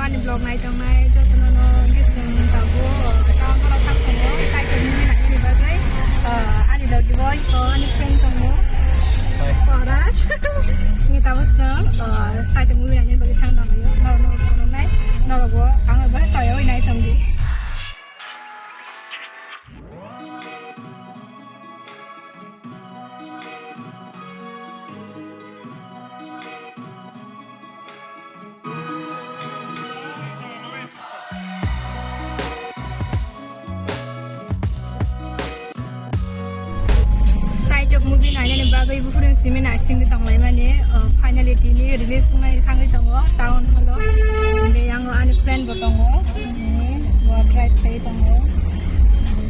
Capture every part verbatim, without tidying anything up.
Vlog nai tongnai jotono no gising tabuk, town horo thang tongo, Kaitor movie nainani bagwi. Ah, ani logi bo iko ani friend tongo. Korat. Ni tabuk song, ah, Kaitor movie nainani bagwi thang tonglaio. Norok no phunuknai, norok bo ang bo sayawi nai tongdi. Saitok movie nainani bagwi buphuru simi naisingwi tonglaimani, uh, finally tini release wngnai thangwi tongo town hall o. Hingke yango ani friend bo tongo, eh, bo drive khai tongo.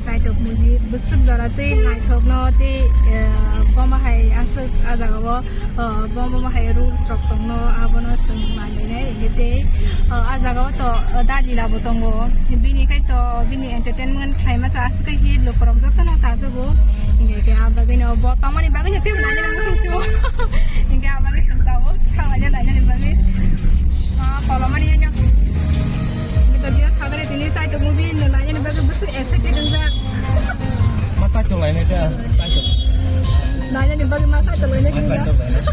Saitok movie bwswk jora tei naithokno tei, eh, bomo hai aswk ah jaga o. O, bo, bo, bo hai rules rok tongno, abono chwng manlinai, hingke tei, o, ah jaga o to, o, Dalila bo tongo. Bini khai to, bini entertainment khlaima to aswk khe hi lukurok jotono chajago. Hingke khe ah bagwino bo tongmani bagwino tei bo nainani muchung simo. Hingke ah bagwi chwng tabuk thanglaina nainani bagwi. Ah, kolomani haino. Hingke to dia sagare tini Saitok movie no nainani bagwi bwswk excited wngjak. Ma Saitok lainai ta, Saitok. Nanya ni bagwi ma Saitok lainai kisa. Ma Saitok lainai.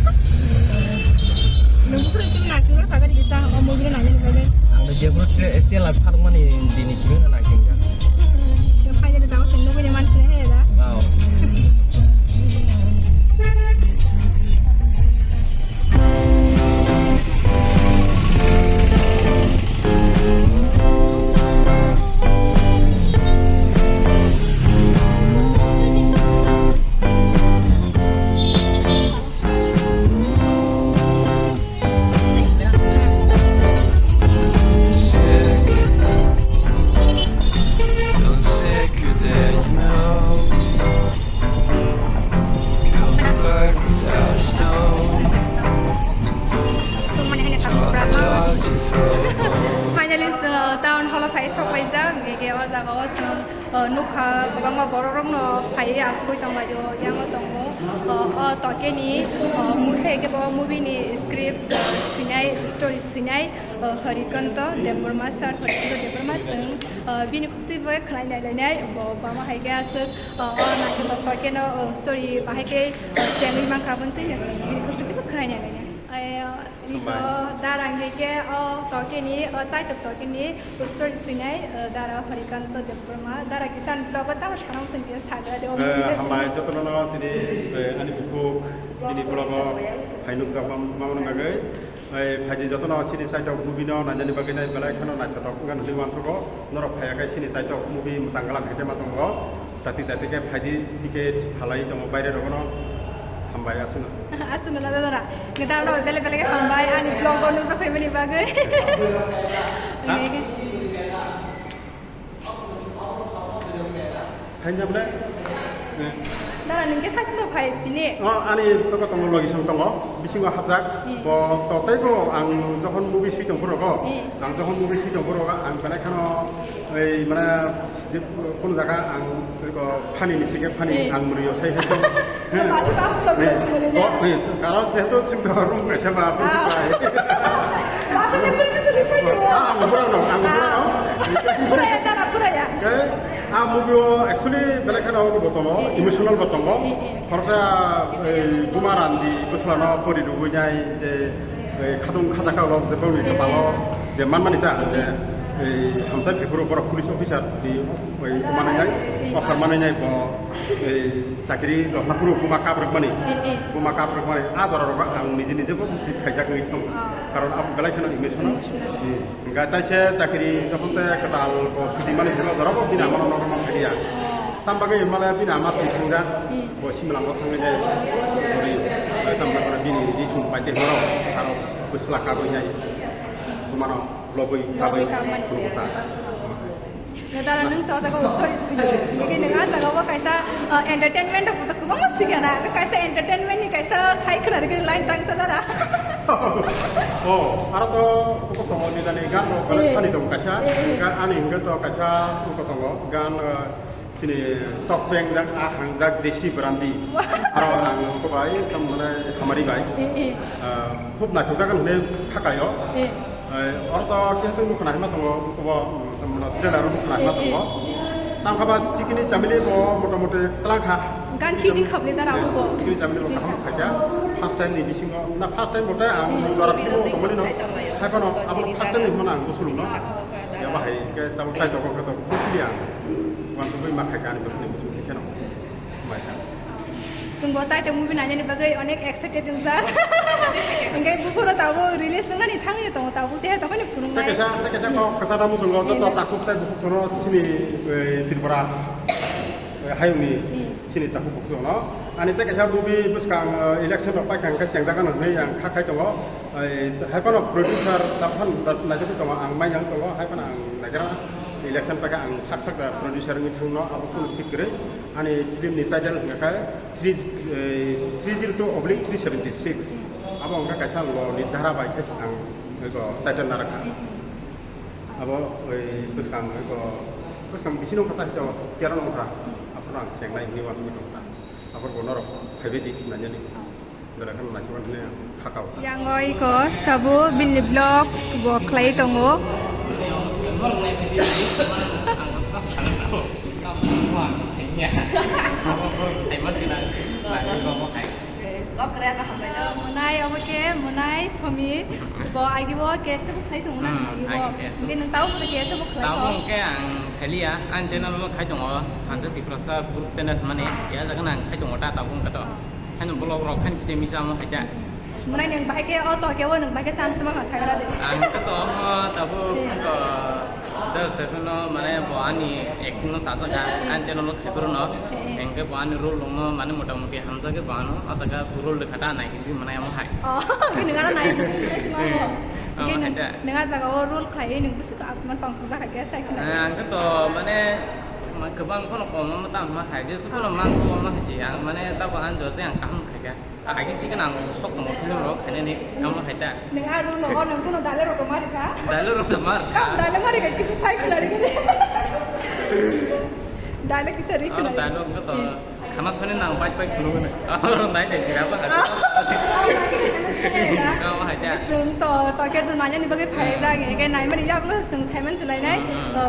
Nunggu kuru sini nasi nunggu sagar kisa, o movie nanya ni bagwi. Ang to jebro te, te la phar mani dini sini na nasi nunggu. Yang kaya de tahu sini nunggu nyaman sini he da. Wow. Finally, uh, town hall o phai sok paijak, hingke o jaga o chwng, uh, nukha kwbangma borok rok no phaiwi asugwi tonglaio, yango tongo, uh, o tokeni, uh, movie khe bo movie ni script, uh, swinai, story swinai, uh, Harikanto Debbarma sir, Harikanto Debbarma chwng, uh, bini khuktwi bo khlai nai lainai, bo bama hai khe aswk, uh, o naithotok tokeno, uh, story bahai khe, uh, chengwi mankha, aboni twi bini khuktwi bo khlai nai lainai. Ai, Iko dara hingke khe o tokeni, o chaitok tokeni, ustori sinai, eh, dara Harikanto Debbarma, dara kisan vlog o tamo sanam singke sagra de o. Eh, hambai jotono no tini, eh, ani bukhuk, bini vlog o phainuk jak mam-, mamani bagwi. Eh, phaidi jotono chini chaitok movie no nainani bagwi nai belai kheno naithotok wngkha hinwi uansukgo. Norok phaiya khe chini chaitok movie mwchang glak hai khe ma tongo. Tati tati khe phaidi ticket halai tongo baire rogono. Hambai aswkno. Aswkno dada dara. Neta no bele bele khe hambai ani vlog o nukjak phaimani bagwi. Ha? Ini khe. Phainjak le? Eh. Dara ningke saisino phai tini. Oh, ani photo tongo logi song tongo. Bisingo hapjak. Hmm. Bo to tei bo ang jokhon movie sui tong phuru go. Hmm. Ang jokhon movie sui tong phuru go ang belai kheno ei mane je kono jaga ang ko funny ni sike funny ang muriyo sai sai. Masa tak vlog ni. Oh, eh, karon jehetu sing to room kaisa ba, principal. Masa ni principal ni principal. Ah, ang pura no, ang pura no. Pura ya, dara pura ya. Eh, ah, movie o actually belai kheno bo tongo, emotional bo tongo. Khoroksa, eh, buma randi bwsla no pori rwgwi nai je, eh, khadung khajak ka lok je bongni khe palo je manmani ta je, eh, hamsai phepuru borok police officer ni, eh, manai nai, offer manai nai bo, eh, chakiri rokna phuru buma kabrwk mani, buma kabrwk mani, a jora rok ang niji niji bo muti phaijak wngwi thang, karon abo belai kheno emotional. Hingke taise chakiri jokhon te kwtal bo sudi mani phirma jorabo bini amano nokno man phaidi ya. Tam bagwi mane bini ama twi thangjak, bo simla bo thangwi jai. Bori, eh, tam bagwi bini ri chum pai te horo, aro bwsla kabwi jai. Bumano lobwi kabwi phunukta. Dara nwng to jaga o story sini. Niki nwng a jaga o kaisa, uh, entertainment rok to kwbangma sigana. Kaisa entertainment ni kaisa sai khwna rwgwi line tangsa dara. Oh, aro to uko tongo nidani gan rok belai thani tongo kaisa. Ani hingke to kaisa uko tongo gan, uh, sini tok peng jak, a hang jak, desi brandi. Aro ang uko bai tam mane hamari bai. Uh, khub naithok jak hinwi thakaio. Oro to kisa mukha naima tongo, bo trailer mukha naima tongo. Tangkha ba chikini chamili bo motamuti tlangkha. Gan fitting khabli dara bo. Chikini chamili bo kaham khaja. First time ni bisingo, na first time bote ang jora film tongmani no. Hai phano abo first time ni hwnba ang gusulung no. Ya bahai ke tabuk sai tongo khe to khukli ang. Wansugwi ma khaika ani bwkhani gusul tikheno. Mai kha. Chwng bo Chaitok movie nainani bagwi onek excited wngjak. Hingke buphuru tabuk release wngnani thangwi tongo, tabuk teha tongmani phunuknai. Tei kaisa, tei kaisa kok kwcharo muchungo joto takhuk tei bukhuk phano chini, eh, Tripura, eh, hayungni chini takhuk bukhuk no. Ani tei kaisa movie bwskang, eh, election rok paikha hingke chengjak ano hinwi ang kha khai tongo. Eh, hai phano producer tabuk phano naitugwi tongo, ang mai yang tongo, hai phano ang naigra election paikha ang sak sak da producer wngwi thangno abo phano thik kwrwi. Ani film ni title hingka khe three, eh, three zero two oblique three seventy six. Abo wngkha kaisa law ni dhara bai khe ang eko title narwkha. Abo, eh, bwskang eko, bwskang bisino wngkha ta hisa tero wngkha. Aphano ang chengnai hinwi uansugwi tongkha. Aphano bo norok phaibai di nainani. Belai kheno naithok hinwi ang khakao. Yang oi ko sabo bini vlog bo khlai tongo. Monai obo khe Monai Somi bo agi bo kesa bo khlai tongo na. Hmm, agi bo. Agi kesa. Hingke nwng tabo bo kesa bo khlai tongo. Tabo hingke ang khailiya, ang channel bo khai tongo, Thansa Tiprasa group channel hwnmani, ya jaga nang khai tongo ta tabo hingke to. Haino vlog rok haino kisa misa amo hai ta. Mwnai nwng bahai khe o to khe o nwng bahai khe chance ma sagra de. Ang khe to omo tabuk to dos de phano mane bo ani acting no chajakha, ani channel no khai phuru no. Hingke bo ani role rok no mane mota moti hamjak khe bo ano o jaga role de khata nai khe mwnai omo hai. Oh, khe nwng ano nai khe ma bo. Omo hai ta. Nwng a jaga o role khai nwng bwswk ka ma tong thok jakha khe sai khna. Ang khe to mane kwbang phano kom omo tang ma hai, jesa phano mang khe omo hai se ang mane tabo ang jor de ang kaham khai kha. Agin tigan ang sok tongo film rok khainani amo hai ta. Nang a role no nang kuno dale rok mari kha. Dale rok to mar kha. Kam dale mari kha kisi sai khna ri kene. Dale kisa ri khna. Dale rok to khana sani nang bai bai khulung ne. Aro nai dai sira ba. Amo hai ta. Sung to to ke do nanya ni bagai phai da ge ge nai mani yak lo sung sai man chulai nai.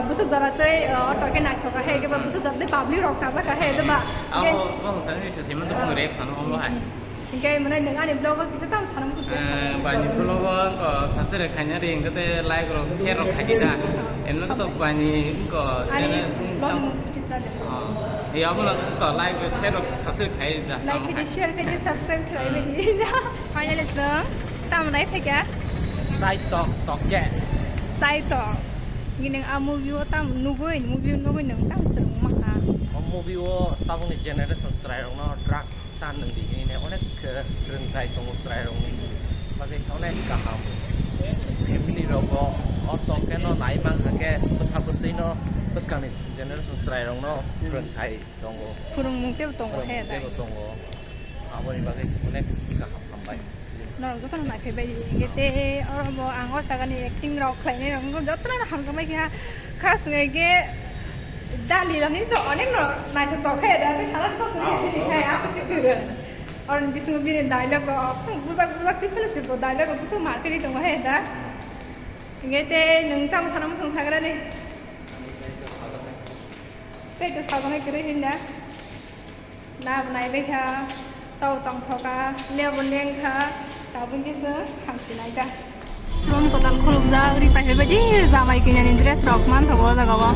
Busuk jara tei to ke nai thoka hai ge ba busuk jara tei public rok chajak ka hai de ba. Amo amo sani se sai man to reaction amo hai. Hingke mwnai nwng ani vlog o kisa tamo sana muchung khe. Eh, bani vlog o wngkha subscribe khaina ri hingke tei like rok share rok khaidi da. Emno to bani wngkha ani channel vlog wngkha. Nung suti tra de. Oh. Ya abono wngkha like share rok subscribe khai da. Like khai di, share khai di, subscribe khai di. Finally chwng tamo nai phaikha. Sai tok tok ke. Sai tok. Ngi nwng a movie o tam nugui, movie nugui nwng tam swrwng ma ha. O movie o tabukni generation chwrai rokno drugs ta nwng di hinwi onek, eh, swrwngthai tongo chwrairokni bagwi onek kaham. Family rogo o tongkhe no nai mankha khe bwsa bwtwi no bwskangni generation chwrairokno swrwngthai tongo. Phwrwngmung teibo tongo he. Phwrwngmung teibo tongo. Aboni bagwi onek kaham hambai. Norok jotono naiphaibai di. Hingke tei oro bo ang o jaga ni acting rok khlainai rok jotono hamjaknai kha. Khas wngkha khe dali rani to onek no naithok tok khe da tei sana sabo twi khe khe aswk khe kwrwng. Oro ni bisingo bini dialogue rok bujak bujak tei phano se bo dialogue rok bwswk mar khe ri tongo he da. Hingke tei nwng tamo sana muchung sagra ni. Tei to sajaknai kwrwi hinda. Nabo naibai kha, tau tongthoka, lebo lengkha, tabuk khe chwng hamsinai kha. Srom kwtal khulukjak, ri paihaibaidi jamai kanyani dress rok manthogo o jagao.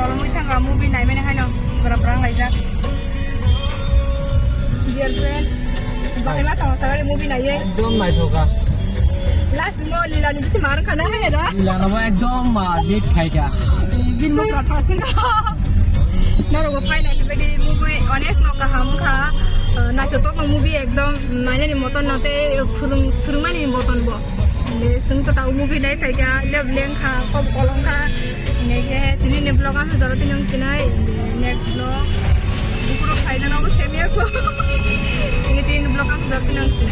Hol mui thangka movie naimani haino sibra brang laijak. Girlfriend. Bahai ma tong sagari movie naiye. Ekdom naithoka. Last mo Lila ni bisi mar khana hai da. Lila no ekdom ma hit khaika. Bin mo pratha sing. Norok bo final bedi movie onek no kaham kha. Naithotok no movie ekdom nainani moton no tei phwrwng swrwngmani moton bo. Chwng to tau movie nai phaikha, leb lengkha, kok kolongkha. Hingke tini ni vlog ang jora tini ang sinai. Next vlog. Bukurok phaina no bo semya ko. Hingke tini ni vlog ang jora tini ang sinai.